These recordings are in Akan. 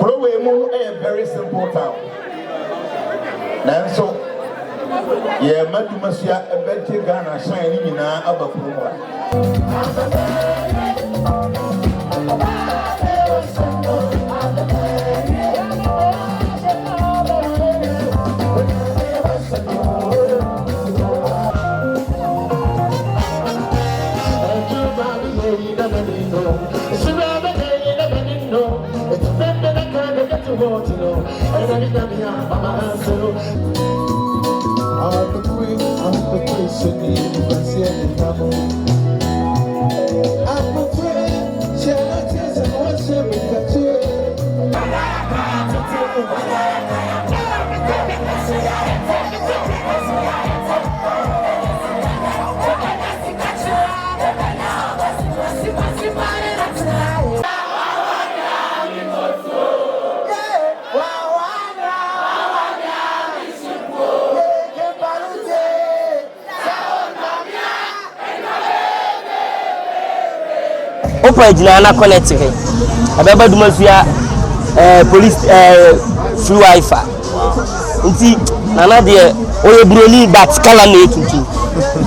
Kuro wei mu yɛ very simple town. Nanso yɛn mma Dumasua bɛgye Ghana hyɛn no nyinaa aba kurom ha. Wopɔ agyina na connect hwɛ. Ɛbɛba Dumasua eh, police eh, free wifi. Nti nana deɛ ɔyɛ buroni but kala na yɛ tuntum.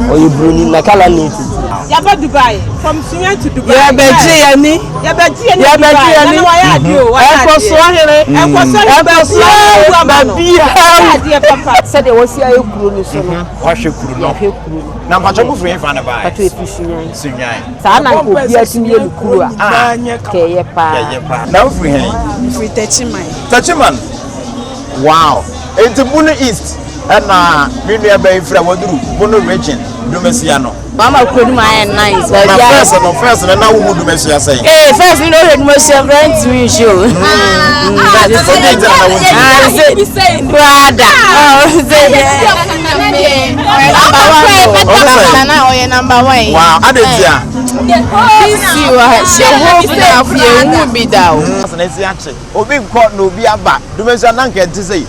Ɔyɛ buroni na kala na yɛ tuntum. Yaba Dubai from Sunyani to Dubai. Yɛbɛgye yɛni. Yɛbɛgye yɛni Yɛbɛgye Dubai. yɛni. Nana wayɛ adeɛ o wayɛ adeɛ. Ɛkɔso ahene. Ɛkɔso ahene Ɛkɔso baabiara ahene no. baabiara. Wayɛ adeɛ papa. Sɛdeɛ wɔsi ayɛ kuro no so no. Wahwɛ kuro no. Yɛahwɛ kuro no. Na mpakyɛ mo firi hefa na baeɛ? Mpakyɛ yɛfiri Sunyani. Sunyani. Saa na nka obiara tumi yɛ no kuro a. Kɛyɛ paa. Kɛyɛ paa. Na wofiri hɛn? Mefiri Techiman. Techiman? Wow. Enti Bono East ɛna me nua bɛyi firi a waduru Bono region Dumasia no. Mama kuro no mu ayɛ nice. Na first no first no na wohu Dumasia sɛn? Ee first mi na ohwɛ Dumasia koraa ntumi nhyɛ o. Sɛ de gyina na wontumi. Sɛ brada. Ɔyɛ number one. Wow, ade tia. Bisi wa hyɛ hope na afei ehu bi da o. Asena si akye. Obi nkɔ na obi aba. Dumasia na nka ɛnte sɛ yi.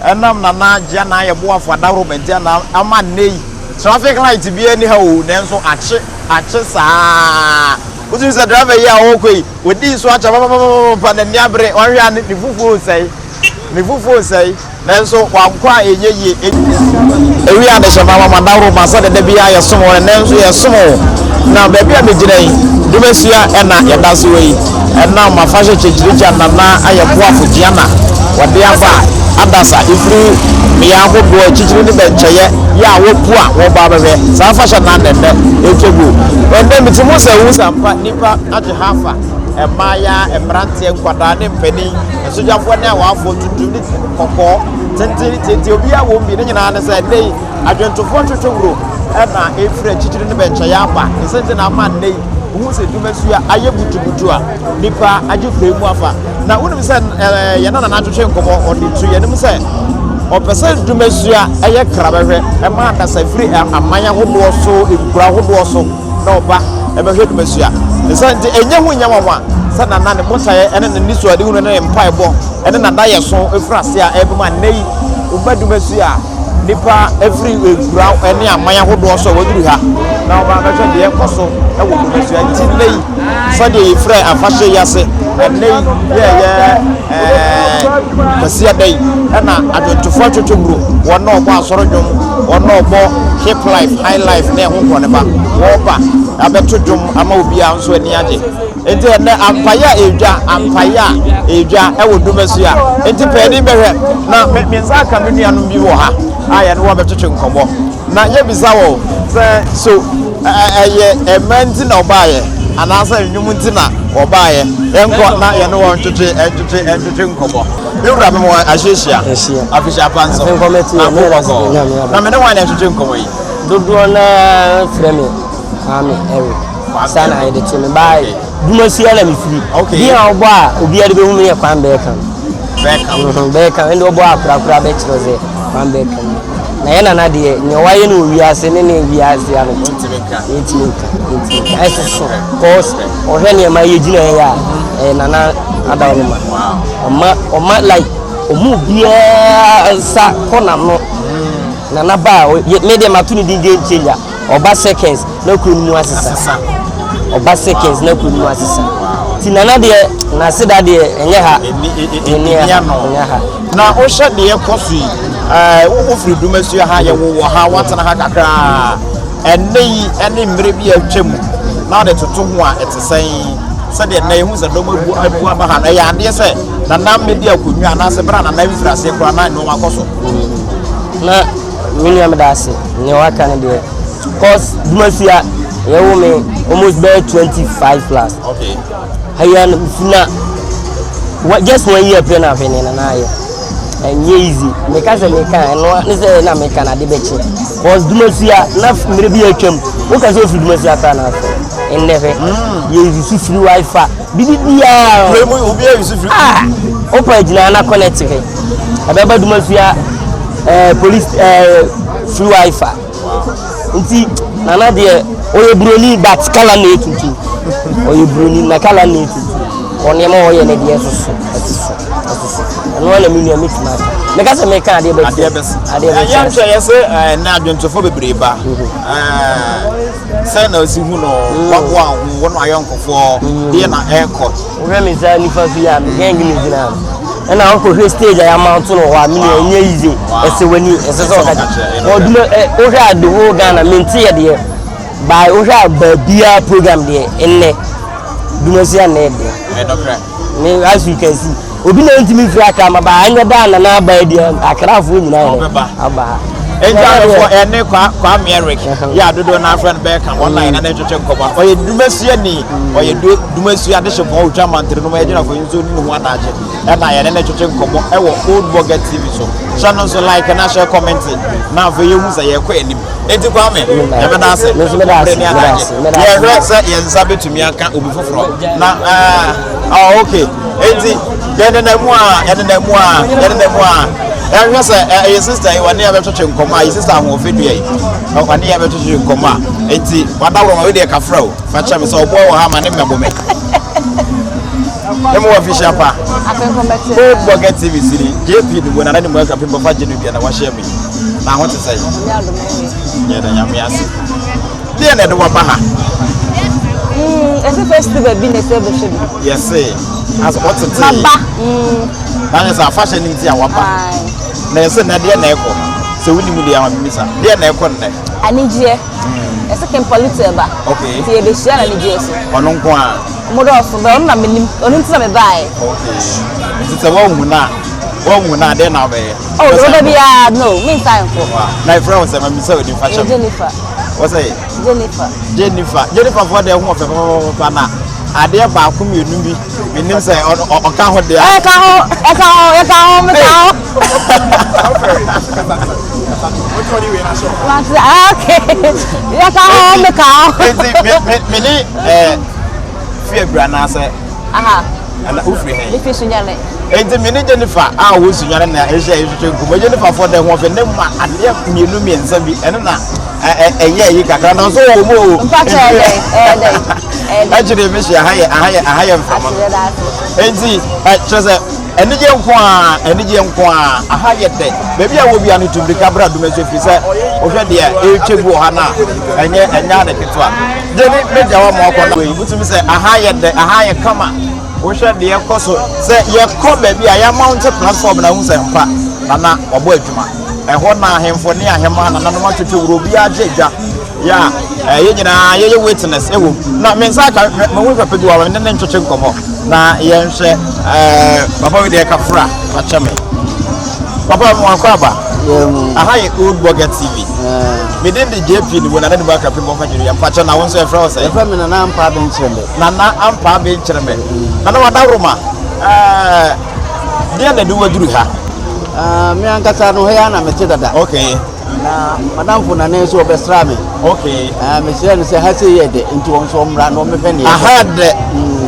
Ɛnam Nana Gyia na ayɛ boafo adaworo nti na ama nnɛ yi traffic light biara nni ha o, nanso akye akye saa. Wotumi sɛ driver yi a ɔrekɔ yi, odii so akyɛ papapapapa, n'ani abere, wahwɛ a ne fufuo resɛe, ne fufuo resɛe, nanso wankɔ a ɛnyɛ yie. Ewi adehyɛma ma madaworo ma sɛdeɛ da biara yɛsom wo no, nnɛ nso yɛsom wo. Na baabi a megyina yi, Dumasua na yɛda so wɔ yi. Ɛnam afahyɛ kyɛkyirikyi a Nana ayɛ boafo Gianna wɔde aba adasa ɛfiri mmea ahodoɔ akyikyiri ne bɛnkyɛyɛ yɛ a wɔpu a wɔba abɛhwɛ saa afahyɛ no na ɛnnɛ ɛretwa gu. Ɛnnɛ mete mu sɛ wohu sɛ ampa nnipa agye ha afa, mmaaya, mmeranteɛ, nkwadaa ne mpanin, asogyafoɔ ne awaafoɔ, tuntum ne kɔkɔɔ, tenten ne tietie, obiara wɔ mu bi. Ne nyinaa ne sɛ ɛnnɛ yi adwontofoɔ ntwotwongoro na ɛfiri akyikyiri ne bɛnkyɛyɛ aba. Ne sɛ nti na ama nnɛ yi wohu sɛ Dumasua ayɛ butubutu a nnipa agye kuro mu afa. Na wonim sɛ yɛn nana atwetwe nkɔmmɔ, ɔde to yɛn anim sɛ ɔpɛ sɛ Dumasua yɛ krabɛhwɛ ɛma adasa firi aman ahodoɔ so, nkuro ahodoɔ so na ɔba ɛbɛhwɛ Dumasua. Ne sɛ nti ɛnyɛ ho nyɛ nwanwa sɛ nana ne botaeɛ ne ne nisuadehunu ne ne mpaebɔ ne n'adayɛso firi ase a ɛbɛma nnɛ yi woba Dumasua a Nnipa firi nkura ne aman ahodoɔ so a wɔaduru ha na wɔba abɛhwɛ deɛ ɛkɔ so wɔ Dumasua. Nti nnɛ yi, sɛdeɛ yɛfrɛ afahyɛ yi ase, ɛnnɛ yi yɛyɛ ɛɛ Kwasiada yi, ɛna adwontofoɔ atwotwomuro, wɔn na wɔbɔ asɔre dwom, wɔn na wɔbɔ hip life, high life ne ɛho nkorɔ ne ba, wɔreba abɛto dwom ama obiara nso ani agye. Enti ɛnnɛ ampaeɛ a ɛredwa, ampaeɛ a ɛredwa ɛwɔ Dumasua. Enti paani bɛhwɛ na me me nsa aka me nuanom bi wɔ ha a yɛne wɔn bɛtwetwe nkɔmmɔ. Na yɛbisa wɔn sɛ so ɛyɛ mmaa nti na wɔbaeɛ anaasɛ nnwom nti na wɔbaeɛ. Yɛnkɔ na yɛne wɔn ntwetwe ntwetwe ntwetwe nkɔmmɔ. Me wura me wɔ ahyehyia. Afehyia pa nso. Na mo bɔkɔɔ. Na me ne wɔn na ɛtwetwe nkɔmmɔ yi. Dodoɔ no ara frɛ me Kwame Eric. Saa na yɛde to me baa Dumasua na mefiri. Din a wɔbɔ a obiara de bɛhu me yɛ Kwame Bɛɛkam. Bɛɛkam. Bɛɛkam ɛnde wɔbɔ a korakora bɛkyerɛ sɛ Kwame Bɛɛkam. Na yɛ nana deɛ nea wayɛ no wɔ wiase ne ne wiase ano. Ɔntumi nka. Ɔntumi nka. Ɔntumi nka. Ɛsoso. Cause ɔhwɛ nneɛma yɛ gyina yɛ a ɛyɛ nana adaworoma. Ɔma ɔma like ɔmu biara nsa kɔ n'ano. Nana ba a me deɛ mato ne din game changer. Ɔba seconds na kuro no mu asesa. Ɔba seconds na kuro no mu asesa. Nti Nana deɛ n'aseda deɛ ɛnyɛ ha. Ɛnni ano. Ɛnyɛ ha. Na wohwɛ deɛ ɛkɔ so yi, ɛɛ wofiri Dumasua ha, yɛwowɔ ha, woatena ha kakraa. Ɛnnɛ yi ne mmerɛ bi a atwa mu na wode toto ho a, ɛte sɛn? Sɛdeɛ nnɛ yɛhu sɛ dɔm abu abu aba ha no, ɛyɛ adeɛ sɛ Nana mmɛdi akonnwa anaasɛ berɛ a Nana mfiri aseɛ koraa na nneɛma kɔ so. Na me nua meda ase nea waka no deɛ cause Dumasua yɛwo me almost bɛyɛ 25 plus. Okay. Haya no na just one year pɛ na afei ne nana ayɛ. Ɛnyɛ easy. Meka sɛ meka ɛno ne sɛ na meka na ade bɛkye. Cause Dumasua na mmerɛ bi atwam. Woka sɛ ofiri Dumasua koraa na afɛ. Ɛnnɛ hwɛ. Yɛ use free wifi. Bibi biara. Kure mu obi a use free. Ah! Wopa gyina na connect hwɛ. Ɛbɛba Dumasua eh, police eh, free wifi. Nti nana deɛ ɔyɛ buroni but kala na etutu. Ɔyɛ buroni na kala na etutu. Ɔnneɛma ɔyɛ ne deɛ soso ɛte so ɛte so. Ɛno na me nua metumi aka. Meka sɛ meka adeɛ bɛsi. Adeɛ bɛsi. Adeɛ bɛsi. Yɛn hwɛ yɛ sɛ ɛɛ na adwontofo bebree ba. Ɛɛ sɛ na osi hu no waboa ho wɔn ayɔnkofoɔ deɛ na ɛrekɔ. Wohwɛ me nsa nifa so yi a me gang na gyina ha. Ɛna wokɔhwɛ stage a yɛamounto no hɔ a me nua ɛnyɛ easy. Ɛsɛ w'ani ɛsɛ sɛ ɔka kyerɛ. Ɔdwuma ɛ wohwɛ a the whole Ghana mente yɛ deɛ by wohwɛ a baabiara program deɛ nnɛ Dumasi a nnɛ deɛ. Ɛnɔkorɛ. Me as you can see obi na ntumi mfiri Accra ma ba anyɛ da a Nana aba yi deɛ Accrafoɔ nyinaa yɛ Ɔbɛba. aba ha. Enti adɔfoɔ ɛne Kwa Kwame Eric yɛ a dodoɔ no afrɛ no bɛɛka wɔn na yɛne no retwetwe nkɔmmɔ. Ɔyɛ Dumasuani, ɔyɛ du Dumasua adehyepɔn ɔtwa mantere no mu agyinafoɔ yi nso ne ho adagye ɛna yɛne no retwetwe nkɔmmɔ ɛwɔ Old Burger TV so. Hyɛ no nso like na hyɛ comment na afei yɛhu sɛ yɛrekɔ anim. Enti Kwame, yɛbɛda ase. Me nso meda ase, Bere ne meda adagye. ase, meda ase. Yɛhwɛ sɛ yɛn nsa bɛtumi aka obi foforɔ na ɛɛ oh, okay. Enti yɛnenam mu a yɛnenam mu a yɛnenam mu a yɛhwɛ sɛ ɛyɛ sista yi wɔne yɛbɛtwetwe nkɔmmɔ a yɛ sista ahoɔfɛ dua yi wɔne yɛbɛtwetwe nkɔmmɔ a enti wadaworo ma wedeɛ kafra o fa kyɛ me sɛ ɔboa wɔ ha ma ne mmɛbo me ne mo wɔ fihyia pa Old Burger TV siri JP ne mu nana ne mu aka pemba fa gye no dua na wahyɛ me na ho te sɛ yɛda nyame ase Deɛ na ɛde waba ha? Mm, ɛsɛ festival bi na ɛsɛ bɛhwɛ bi. Yɛse, as ɔtete. Maba. Mm. Na yɛ sɛ afahyɛ no nti a waba. Na yɛsɛ na deɛ na ɛkɔ. Sɛ wonim deɛ ama mimisa. Deɛ na ɛkɔ nnɛ? Anigyeɛ. Ɛsɛ Kempolite ba. Okay. Nti yɛbɛhyia na anigyeɛ so. Ɔno nko a. Ɔmo dɔɔso bɛ ɔno na menim ɔno nti na mebaeɛ. Okay. Nti sɛ woahu no a woahu no a deɛ na wobɛyɛ? Oh, deɛ wobɛ biara no, mensan nkɔ. Na ɛfrɛ wo sɛ ma misa wo din fa kyɛ me. Jennifer. Wɔsɛ. Jennifer. Jennifer. Jennifer fo deɛ ho ɔfɛ papapapa na adeɛ baako mmienu bi menim sɛ ɔka ho deɛ. Ɛka ho, ɛka ho, ɛka ho, meka ho. Okay. Yɛka ho, meka ho. Eti me me me ne ɛɛ fi abira anaasɛ. Aha. Ɛna wofiri hɛn? Mefi Sunyani. Enti me ne Jennifer a ɔwɔ Sunyani na ɛhyɛ ɛhwehwɛ nkɔmmɔ. Jennifer fɔ dɛ ho ɔfɛ ne ma adeɛ mmienu mmiɛnsa bi ɛno na ɛyɛ ɛyi kakra na nso wɔ mu o. Mpakyɛ ɛyɛ dɛ ɛyɛ dɛ ɛyɛ dɛ. Ɛkyerɛ mi hyɛ aha yɛ aha yɛ aha yɛ mframa. Enti kyerɛ sɛ anigye nko a anigye nko a aha yɛ dɛ baabi a wɔ bia no tu mmirika bra dum nso firi sɛ wohwɛ deɛ ɛretwa gu wɔ ha no a ɛnyɛ ɛnyɛ ade ketewa. Gyeni megya wa ma ɔkɔ na wei wotumi sɛ aha yɛ dɛ aha yɛ kama. Wohwɛ deɛ ɛkɔ so sɛ yɛkɔ baabi a yɛamounte platform na ahu sɛ mpa nana wabɔ adwuma. Ɛhɔ na ahemfo ne ahemmaa nananom atwetwe wura obiara gye dwa. Yɛ a yɛn nyinaa yɛyɛ witness ɛwɔ mu. Na me nsa aka me ho papa bi wɔ me ne ne ntwetwe nkɔmmɔ na yɛnhwɛ ɛɛ papa wei deɛ kafra fakyɛ me. Papa mo akɔ aba. Aha yɛ Old Burger TV. Me din de JP ne wo nana ne mu akra pim bɔmfa gyiri mpakyɛ na wo nso yɛfrɛ wo sɛ. Yɛfrɛ me Nana Ampaa Benkyerɛmɛ. Nana Ampaa Benkyerɛmɛ. Nana Wadaworoma. Ɛɛ deɛ na de waduru ha. Uh, me ankasa no ha yi na mete dada. Okay. Na madamfo nana nso ɔbɛsra me. Okay. Uh, mesrɛ no sɛ ha sei yɛ dɛ nti wɔn nso ɔmmra na ɔmmɛhwɛ ne yɛ. Aha dɛ.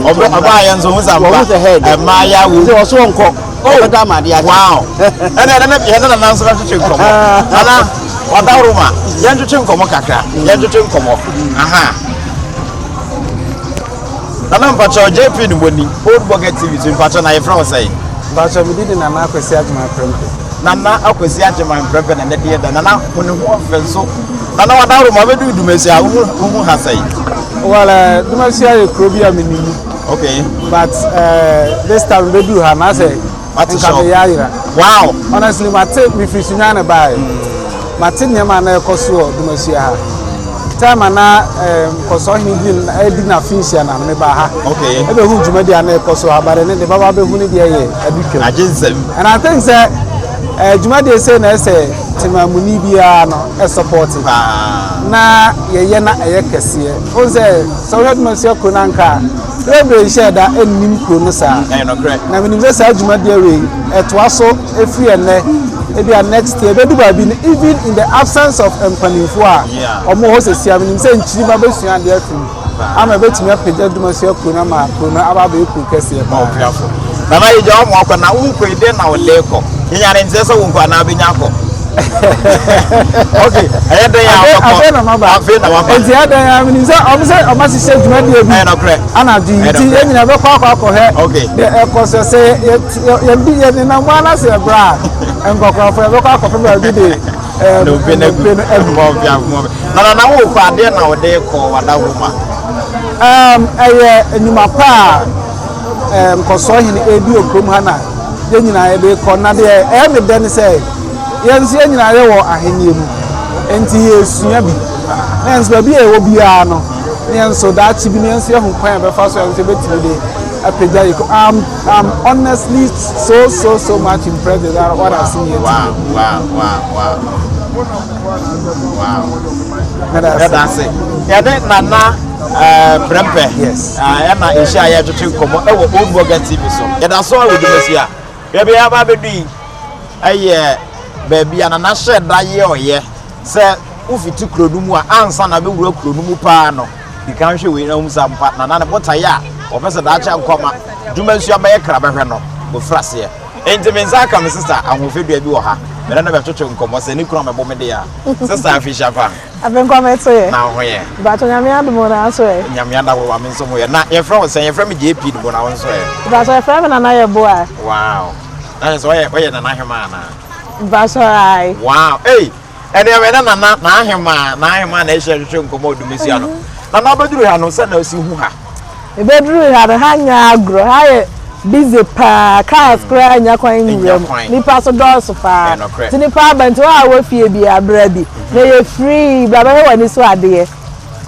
Ɔbɛ ɔbaa yɛn nso ho sampa. Wɔn sɛ ha yɛ dɛ. Ɛmaa yɛ awo. Sɛ ɔso ɔnkɔ. Ɔbɛda ama adeɛ akye. Wow. Ɛnna ɛnna yɛn nana nso bɛtwetwe nkɔmɔ. Nana Wadaworoma yɛntwetwe nkɔmɔ kakra. Yɛntwetwe nkɔmɔ. Aha. Nana mpakyɛw JP no wɔ ni Old Burger TV so mpakyɛw na yɛfrɛ wo sɛn? Mpakyɛw me din de Nana Akwasi Agyeman Prempeh. Nana Akwasi Agyeman Prempeh na ne deɛ da Nana ho ne ho ɔfɛ nso. Nana Wadaworoma wobɛdu Dumasia wohu wohu ha sɛn? Well, uh, Dumasia yɛ kuro bi a menim mu. Okay. But uh, this time bɛduru ha na sɛ nka meyɛ ayera. Wow. Honestly, mate mefiri Sunyani baeɛ. Mm. Mate nneɛma a na ɛkɔ so wɔ Dumasua ha. Time a na nkɔsɔhene di ɛdi n'afinhyia na meba ha. Okay. Ɛbɛhu dwumadi a na ɛkɔ so ha, but ɛne de baba bɛhu ne deɛ yɛ ɛde twam. Agye nsɛm. And I think sɛ eh, dwumadie sei na ɛsɛ temamuni biara no ɛsɔpɔte. Na yɛyɛ na ɛyɛ kɛseɛ. Wohu sɛ sɛ wohwɛ Dumasua kuro no anka a, bebree nhyɛɛ da nnim kuro no saa. Na menim sɛ saa dwumadie wei ɛtoa so ɛfiri ɛnnɛ ebia next year ɛbɛdu baabi no even in the absence of mpanimfoɔ a wɔn wɔ hɔ sɛsi a menim sɛ nkyirima bɛsua adeɛ afiri mu ama ɛbɛtumi apagya Dumasua kuro no ama kuro no aba abɛyɛ kuro kɛseɛ paa. Nana yɛgya wɔn akɔ na wokɔ yi dɛn na wode kɔ? Yɛnya ne nteɛ sɛ wo nkɔ anaa bɛnya akɔ. Ok, ɛyɛ dɛn a wobɛkɔ? Afei na maba. Afei na waba. Nti ɛyɛ dɛn a menim sɛ ɔmo sɛ ɔmo ahyehyɛ dwumadie bi. Ɛyɛ nokorɛ. Anadwo yi nti yɛn nyinaa bɛkɔ akɔ akɔhwɛ. Ok. Deɛ ɛkɔ so sɛ yɛ yɛ bi yɛ nenam mu ana sɛ yɛbrɛ a nkɔkorɔfo yɛbɛkɔ akɔpɛ baabi de ɛɛ Nnompe no agu. nnompe no agu. Na nana wokɔ adeɛ na wode kɔ wadawoma. Ɛɛm ɛyɛ nnwuma pa a. Nkɔsoɔ hene redi wɔ kurom ha na yɛn nyinaa yɛde rekɔ. Na deɛ ɛyɛ me dɛ ne sɛ, yɛn nso yɛn nyinaa yɛwɔ ahennie mu, enti yɛresua bi. Na yɛn nso baabi a yɛwɔ biara no, na yɛn nso daakye bi no yɛn nso yɛahu kwan a yɛbɛfa so a yɛn nso yɛbɛtumi de apagya yɛ kurom. I'm, I'm honestly so, so, so much impressed with what I've seen here today. Wow, wow, wow, wow. Wow. Yɛda ase. Yɛde Nana eh, Prempeh yes. Ah, ɛna ɛhyia a yɛtwetwe nkɔmmɔ ɛwɔ Old Burger TV so. Yɛda so a wɔ dwumasi a baabi a yɛaba abɛdu yi ɛyɛ baabi a Nana hyɛ da yɛ ɔyɛ sɛ wofiti kuro no mu a ansa na bɛwura kuro no mu paa no di kan hwɛ wei na wohu sɛ ampa Nana ne botaeɛ a wɔpɛ sɛ daakye nkɔma dwumasua bɛyɛ kra bɛhwɛ no wɔfiri aseɛ. Enti me nsa aka me sista ahoɔfɛdua bi wɔ ha me ne no bɛtwetwe nkɔmmɔ sɛ ne kunu a mɛbɔ me deɛ a sista afihyia pa. Abenkwa me to yɛ. Na wo ho yɛ. Mpatsɔ Nyame adom o na nso ɛ. Nyame adaworo wa me nso ho yɛ. Na yɛfrɛ wo sɛn? Yɛfrɛ me JP Dbo na wo nso ɛ? Mpatsɔ yɛfrɛ me Nana Yeboah. Wow. Na kyerɛ sɛ ɔyɛ ɔyɛ Nana Ahemaa anaa? Mpatsɔ ae. Wow. Ei! Ɛnneɛ me ne Nana n'ahemaa n'ahemaa na ɛhyɛ hwehwɛ nkɔmmɔ Odumesia no. Nana wobɛduru ha no sɛ na osi hu ha. Mebɛduruu ha no, ha nyɛ agorɔ, ha yɛ busy paa, cars koraa nnya kwan nwura mu, nnipa nso dɔɔso paa, nti nnipa aba nti wɔn a wɔwɔ fie biara bra bi, na ɛyɛ free, bra bɛhwɛ w'ani so adeɛ.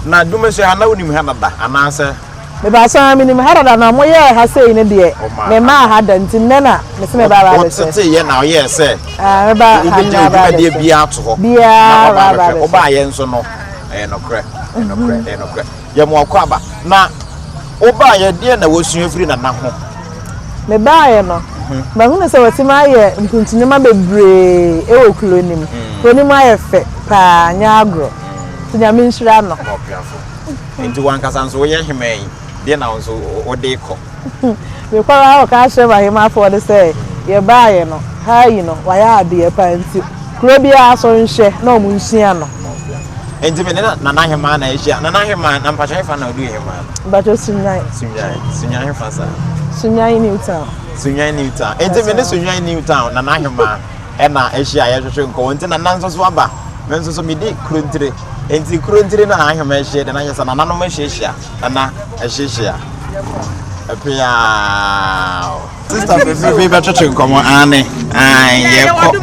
Na Dumeso ha na wonim ha dada anaasɛ? Mepakyɛ aa menim ha dada na wɔyɛɛ ha sei no deɛ memmaa ha da nti nnɛ na mese meba aba abɛhwɛ. Woteteeɛ na woyɛɛ sɛ wobɛgya wo dwumadie biara ato hɔ na woaba abɛhwɛ, wobaeɛ nso no ɛyɛ nokorɛ, ɛyɛ nokorɛ, ɛyɛ nokorɛ. Yɛ mo akwaaba. Na wo baeɛ deɛn na wasua firi Nana ho? Me baeɛ no, mahunu sɛ watumi ayɛ mpuntu nneɛma bebree wɔ kuro no mu. Kuro no mu ayɛ fɛ paa, nyɛ agorɔ. Nti Nyame nhyira no. Nti wankasa nso woyɛ hemaa yi, deɛn na wo nso wode rekɔ? Mekɔ ara kɔka akyerɛ m'ahemafoɔ no sɛ yɛbaeɛ no, ha yi no, wayɛ adeɛ paa nti kuro biara so nhwɛ na wɔn nsua no. Nti me ne Nana Hemaa na ahyia. Nana Hemaa, na mpakyɛ hefa na ɔduu Hemaa no? Mpakyɛ Sunyani. Sunyani, Sunyani hefa saa? Sunyani New Town. Sunyani New Town. Nti me ne Sunyani New Town Nana Hemaa ɛna ahyia a yɛhwehwɛ nkɔmmɔ. Nti Nana nso so aba. Me nso so medi Kurontire. Nti Kurontire na Nana Hemaa ahyia de na yɛ sɛ nananom ahyiahyia. Nana ahyiahyia. Ɛpeaa. Sista fɛfɛɛfɛ yi bɛtwetwe nkɔmɔ aane ae yɛkɔ.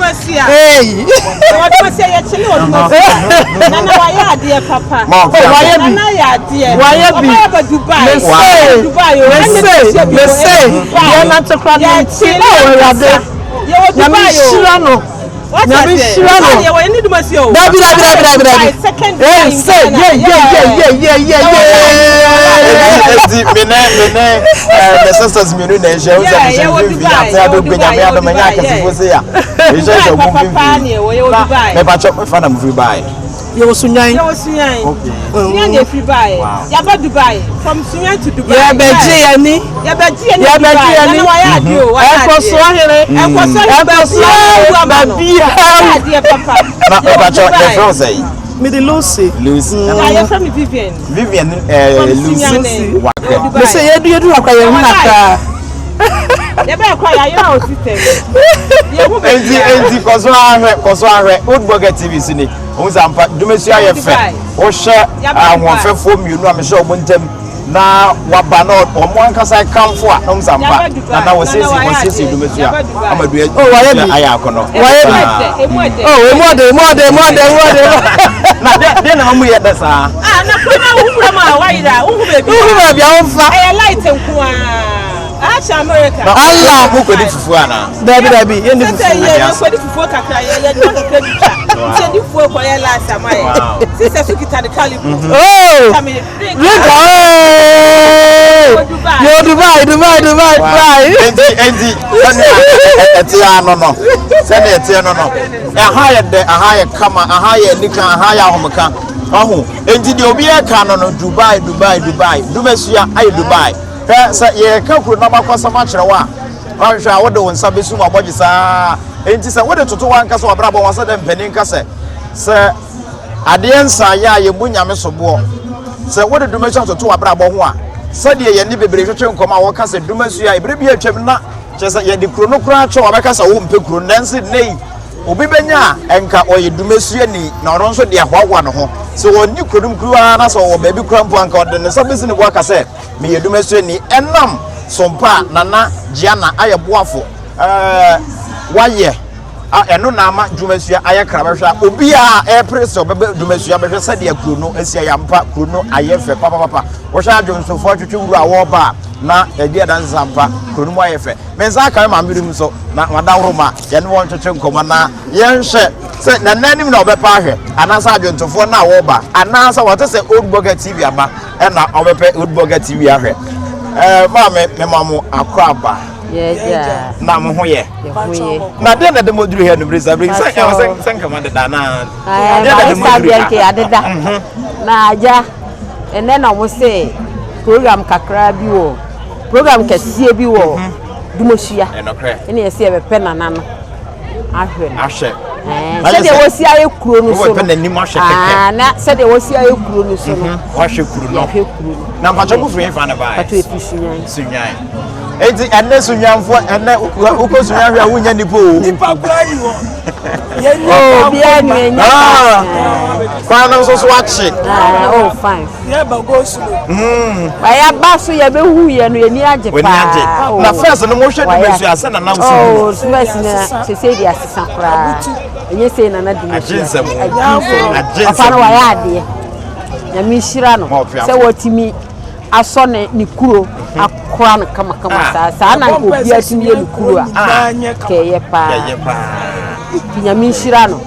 Hey. Nana wayɛ adeɛ papa. Wayɛ bi. Nana yɛ adeɛ. Wayɛ bi. Ɔba yɛ Dubai. Mese. Dubai o. Mese. Mese. Yɛn nante kora ne nti. Oh Awurade. Nyame nhyira no. Nyame nhyira no. Dabi dabi dabi dabi dabi. Ee se ye ye ye ye ye ye ye. Eti me ne me ne eh me sisters mmienu na ɛhyɛ wo sɛ mehyɛ mfimfini ase adogbe nyame adom ɛnyɛ akɛsefo se ya. Mehyɛ hyɛ ɔmo mfimfini. Na mepakyɛ mefa na mofiri baeɛ. Yɛwɔ Sunyani. Yɛwɔ Sunyani. Okay. Sunyani na efiri baeɛ. Yaba Dubai. From Sunyani to Dubai. Yɛbɛgye yɛn ni. Yɛbɛgye yɛn ni Yɛbɛgye Dubai. yɛn ni. Nana wayɛ adeɛ o. Wayɛ adeɛ. Ɛkɔso ahene. Ɛkɔso ahene. Ɛkɔso ahene. Baabiara. Wayɛ adeɛ papa. Na mepakyɛ yɛfrɛ wo sɛn? Mede Lucy. Lucy. Na yɛfrɛ me Vivian. Vivian eh, Lucy. Wakɛ. Mese yɛdu yɛdu akora yɛn ho nakra. Yɛbɛyɛ kora yɛayera wɔ system. Yɛhu baabi. Enti enti kɔ so ahwɛ kɔ so ahwɛ Old Burger TV so ni. Ohun sɛ ampa dwumasua yɛ fɛ. Wohwɛ ahoɔfɛfoɔ mmienu a mehyɛ wɔn ntam. na waba na wɔn ankasa kamfo a na wɔn sɛ ampa na na wɔsiesie wɔsiesie dumasua ama dua Oh, wayɛ bi. ayɛ akɔnɔ. Wayɛ bi. Oh, emu ɔdɛ, emu ɔdɛ, emu ɔdɛ, emu ɔdɛ. Na dɛ dɛ na wɔn yɛ dɛ saa. Ah, na kuro na wohu kuro mu a wayera wohu baabi. Wohu baabi a wofa. Ɛyɛ light nko ara. Akyɛ America. Na Allah. mo kɔ di fufuo ana. Dabi dabi, yɛn di Sɛ fufuo. yɛ yɛ kɔ di fufuo kakra yɛ yɛ duma kakra bi twa. Sɛ di fufuo kɔ yɛ last ama yɛ. Sisɛ so kita de calipo. Oh, Kita mi drink. drink oh. Yo Dubai, Dubai, Dubai, Dubai. Enti enti sɛnea ɛteɛ ano no sɛnea ɛteɛ no no ɛha yɛ dɛ aha yɛ kama aha yɛ anika aha yɛ ahomeka ɔho enti deɛ obi ɛka no no Dubai Dubai Dubai Dumasua ayɛ Dubai hwɛ sɛ yɛka kuro no abakɔsɛm akyerɛ wo a wahwehwɛ a wode wo nsa bɛsum abɔgye saa enti sɛ wode toto w'ankasa w'abrabɔ ho sɛ dɛ mpanin ka sɛ sɛ Adeɛ nsaeɛ a yɛbu Nyame soboɔ. Sɛ wode dumasua toto w'abrabɔ ho a, sɛdeɛ yɛn ne bebree twetwe nkɔmmɔ a wɔka sɛ dumasua ɛberɛ bi atwam na kyerɛ sɛ yɛde kuro no koraa kyɛ wɔbɛka sɛ wompɛ kuro no nanso nnɛ yi obi bɛnya a ɛnka ɔyɛ dumasuani na ɔno nso de ahoahoa ne ho sɛ ɔnni kuro no mu koraa na sɛ ɔwɔ baabi koraa mpo anka ɔde ne nsa bɛsi ne bo aka sɛ meyɛ dumasuani ɛnam sompa a Nana Gianna ayɛ boafo ɛɛ wayɛ a ɛno na ama dwumasua ayɛ krabɛhwɛ a obiara ɛrepere sɛ ɔbɛbɛ dwumasua bɛhwɛ sɛdeɛ kuro no asi ayɛ ampa kuro no ayɛ fɛ papapapa wɔhwɛ adwonsofoɔ atwitwi wuro a wɔreba a na ɛdi adanse sɛ ampa kuro no mu ayɛ fɛ me nsa aka me maame binom nso na wadahoro ma yɛne wɔn twetwe nkɔmmɔ na yɛnhwɛ sɛ nana anim na ɔbɛpa ahwɛ anaasɛ adwontofoɔ no a wɔreba anaasɛ wɔte sɛ old burger tv aba ɛna ɔbɛpɛ old burger tv ahwɛ ɛɛ maame mema mo akɔ aba Yɛagya. Na mo ho yɛ. Yɛ ho yɛ. Na deɛ na ɛde mo duru ha anumere saa bere sɛ ɛwɔ sɛ sɛ nkama deda na. Ɛɛ Deɛ na ɛde mo barista duru deɛ ha. nka yɛadeda. Na agya ɛnɛ na wɔn se program kakra bi wɔ program kɛseɛ bi wɔ Dumasua. Ɛnɔkorɛ. Ɛna yɛsɛ yɛbɛpɛ nana no ahwɛ no. Ahwɛ. Ɛɛ, Na kyerɛ sɛdeɛ sɛ wɔsi ayɛ kuro no so no. Wobɛpɛ n'anim ahwɛ kɛkɛ. Aa, na sɛdeɛ wɔsi ayɛ kuro no so no. Wahwɛ kuro no. Yɛhwɛ kuro no. Na mpakyɛ mo firi hefa na baeɛ? Mpakyɛ yɛfiri Sunyan. Sunyan. Enti ɛnɛ Sunyanfoɔ ɛnɛ wokɔ Sunyan hwɛ a wonya nipa o. Nipa koraa ni hɔ. Oh, obiara ni enya. Ah, kwan no nso so akye. Ah, oh fine. Yɛ ba go slow. Wayɛ ba so yɛ bɛ hu yɛ no yɛ ni agye paa. Wani agye. Na first no mo hwɛ Dumasua asɛ na nam si hu. Oh, Dumasua na sese di asesa koraa. Enye se na na Dumasua. Agye nsɛm. Agye nsɛm. Agye nsɛm. Papa no wayɛ adeɛ. Nyame nhyira no sɛ watumi asɔ ne ne kuro akora no kamakama Ah. saa saa na nka obiara tumi yɛ ne kuro a kɛyɛ paa Yɛyɛ paa. nti Nyame nhyira no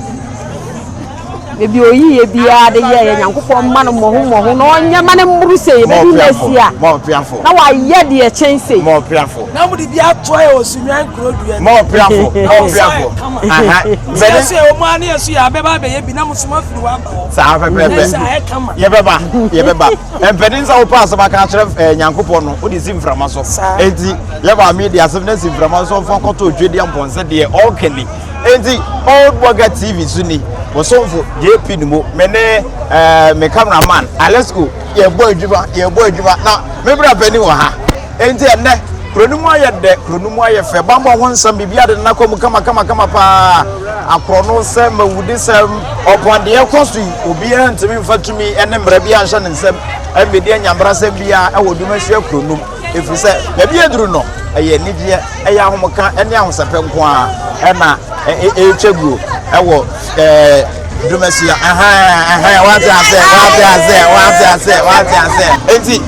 baabi oyi yɛ biara de yɛ yɛ Nyankopɔn mma no mmɔho mmɔho na ɔnyɛ ma no mmoro sei ɛbɛdu na asi a Mɔɔpeafo. na wayɛ deɛ ɛkyɛn sei Mɔɔpeafo. Na mo de bi atoa yɛ wɔ Sunwan kuro dua. Mɔɔpeafo. Mɔɔpeafo. Aha. Sɛ yɛ so yɛ wɔn ani yɛ so yɛ abɛba abɛyɛ bi na mo so mo afiri hɔ aba hɔ. Saa pɛpɛɛpɛ. Sɛ ayɛ kama. Yɛbɛba. Yɛbɛba. Mpanin sɛ wopɛ asɛm aka akyerɛ eh, Nyankopɔn no wode si mframa so. Enti yɛ maame de asɛm no asi mframa so mfa kɔtɔ otwedeɛ mpɔnsɛ deɛ ɔreka ni. Enti Old Burger TV so ni bosomfo JP no mu me ne eh, me cameraman Alesco yɛbɔ adwuma yɛbɔ adwuma na me bra panin wɔ ha. Enti ɛnnɛ kuro no mu ayɛ dɛ kuro no mu ayɛ fɛ bammɔ ho nsɛm biribi ade nana kɔ mu kama kama kama paa akorɔno sɛ mawudi sɛm ɔpɔn deɛ ɛkɔ so yi obiara ntumi mfa tumi ne mmara bi anhyɛ ne nsam mmɛdi anyambrasɛm biara ɛwɔ dumasua kuro no mu ɛfiri sɛ baabi aduru no ɛyɛ anigyeɛ ɛyɛ ahomka ɛne ahosɛpɛ nko ara ɛna ɛretwa guo ɛwɔ ɛɛ dumasua ɛhɛn ɛhɛn wate ase wate ase wate ase wate ase enti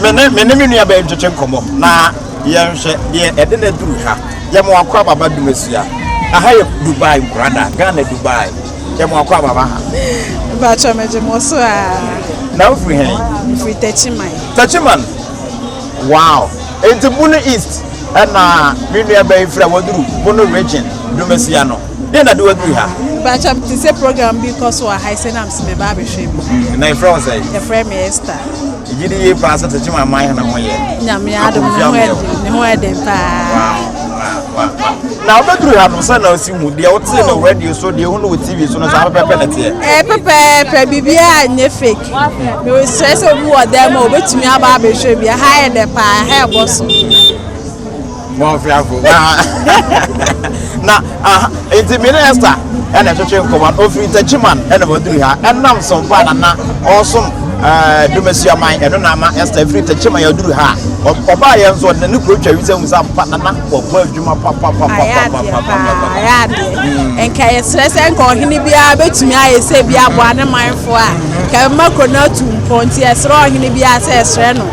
me ne me ne me nua bɛyɛ ntwetwe nkɔmmɔ na yɛnhwɛ deɛ ɛde na duru ha yɛ mo akɔ ababa dumasua aha yɛ Dubai nkurada Ghana Dubai yɛ mo akɔ ababa ha. Bàtchɔ mɛgye mo so aa. Na wofiri hɛn? Mefiri Techiman. Techiman wow enti Bono East ɛna me nua bɛyi firi a waduru Bono region Dumasua no deɛ na de waduru ha. Bàtchɔ te sɛ program bi kɔ so wɔ ha sɛ nam sɛ mɛba abɛhwɛ bi. Na yɛfrɛ wo sɛ? Yɛfrɛ me Esther. Gye di yie paa sɛ Techiman man hene ho yɛ. Nyame adom ne ho ɛden ne ho ɛden paa. Na wobɛduru ha no sɛ na osi hu deɛ wotee no radio so deɛ wohu no wɔ TV so no saa pɛpɛpɛ na ɛteɛ. Ɛyɛ pɛpɛɛpɛ biribiara nyɛ fake. Mesrɛ sɛ obi wɔ dan mu a obetumi aba abɛhwɛ bi. Ɛha yɛ dɛ paa ɛha ɛbɔ so. Mɔfiafo na aha nti me ne Esther ɛna ɛtwetwe nkɔmɔ no ofiri Techiman ɛna waduru ha ɛnam sompa nana ɔsom Ɛɛ Domasuaman, ɛno na ama Esther firi Techiman aduru ha. Ɔbaa yɛn nso ɔde ne kuro twa wisɛ hu sɛ ampa nana wɔbɔ adwuma Ayɛ adeɛ paa, ayɛ adeɛ. Hmm. Nka yɛsrɛ sɛ nka ɔhene biara bɛtumi ayɛ sɛ bi aboa ne manfoɔ a, nka ɛbɛma kuro no atu mpɔn nti yɛsrɛ ɔhene biara sɛ yɛsrɛ no.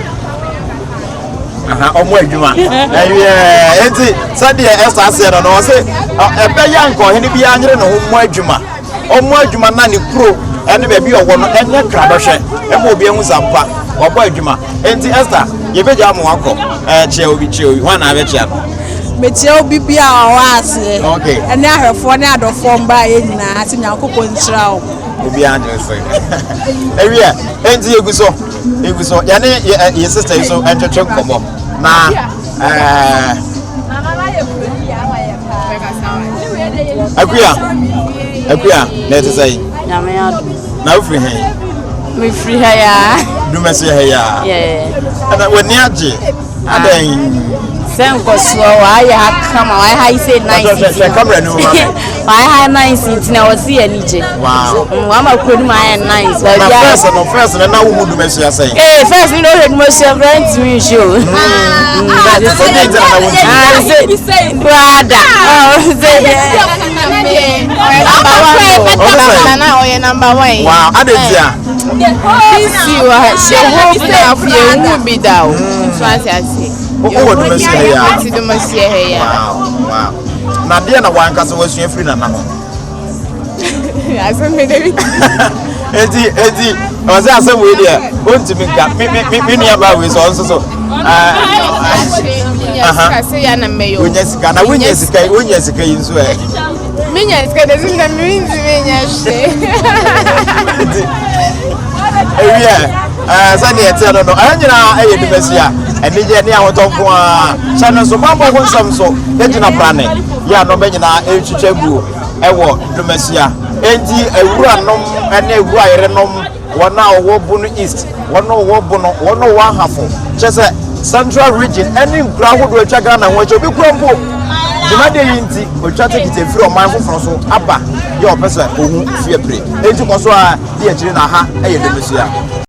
Ɔmo adwuma. Ɛyɛ enti sɛdeɛ Esther aseɛ no no ɔse ɛbɛyɛ anka ɔhene biara nyere ne ho mmɔ adwuma. Ɔmmɔ adwuma na ne kuro ne baabi a ɔwɔ no nyɛ krabɛhwɛ ma obi ahu sɛ ampa wabɔ adwuma. Enti Esther, yɛbɛgya mo akɔ. Ɛɛ kyea obi, kyea obi. Hwan na abɛkyea no? Mekyea obi bi a ɔwɔ aseɛ. Okay. Ɛne ahwɛfoɔ ne adɔfoɔ mbaa yɛ nyinaa sɛ Nyankopɔn nhyira wɔn. Obiara gye so. Ewiɛ, enti yɛgu so, yɛgu so. Yɛne yɛ yɛ sister yi so ntwetwe nkɔmmɔ na ɛɛ. Akuya, Akuya, na ɛte sɛ yi. Nyame adom. Na wofiri he? Mefiri ha ya. Dumasi ha ya. Yeah. Ɛna w'ani agye. Adɛn? Sɛ nkɔsoɔ wayɛ ha kama wayɛ ha yi sɛ nice. Hwɛ kamera no mu ma me. Wayɛ ha nice nti na wɔsi yɛ ani gye. Wow. Wama kuro no mu ayɛ nice. Na first no first no na wo hu Dumasua sɛn? Ee first no na wohwɛ Dumasua koraa ntumi nhwɛ o. Brother. Ɔyɛ number one. Wow, adantia. This you are the whole staff yɛ hu bi da o. So ase ase. Wowɔ Dumasua ha ya. Ti Dumasua ha ya. Wow, wow. Na deɛ na wankasa wasua firi nana hɔ. Asɛm mi de. Eti eti ɔsɛ asɛm wei deɛ ontumi nka me me me me nua baa wei sɛ ɔnso so. Wonya sika na wonya sika yi wonya sika yi nso ɛ. Menya sika de na mi ntumi nya hwee. Eti ewiɛ ɛɛ sɛdeɛ ɛteɛ no no ɛyɛ nyinaa ɛyɛ dumasia anigye ne ahotɔ nko ara hyɛ no nso bambɔ ho nsɛm so egyina prane yɛ a nɔɔma nyinaa ɛretwitwa guo. wɔ Dumasua. Enti awuranom ne awurayerenom, wɔn a wɔwɔ Bono East, wɔn a wɔwɔ Bono, wɔn a wɔwɔ Ahafo, kyerɛ sɛ Central Region ne nkuro ahodoɔ atwa Ghana ho ahyia. Obi kura mpo dwumadie yi nti, ɔtwa tekiti afiri ɔman foforɔ so aba yɛ ɔpɛ sɛ ɔhu Fiapre. Enti kɔ so ara di akyire na ha yɛ Dumasua.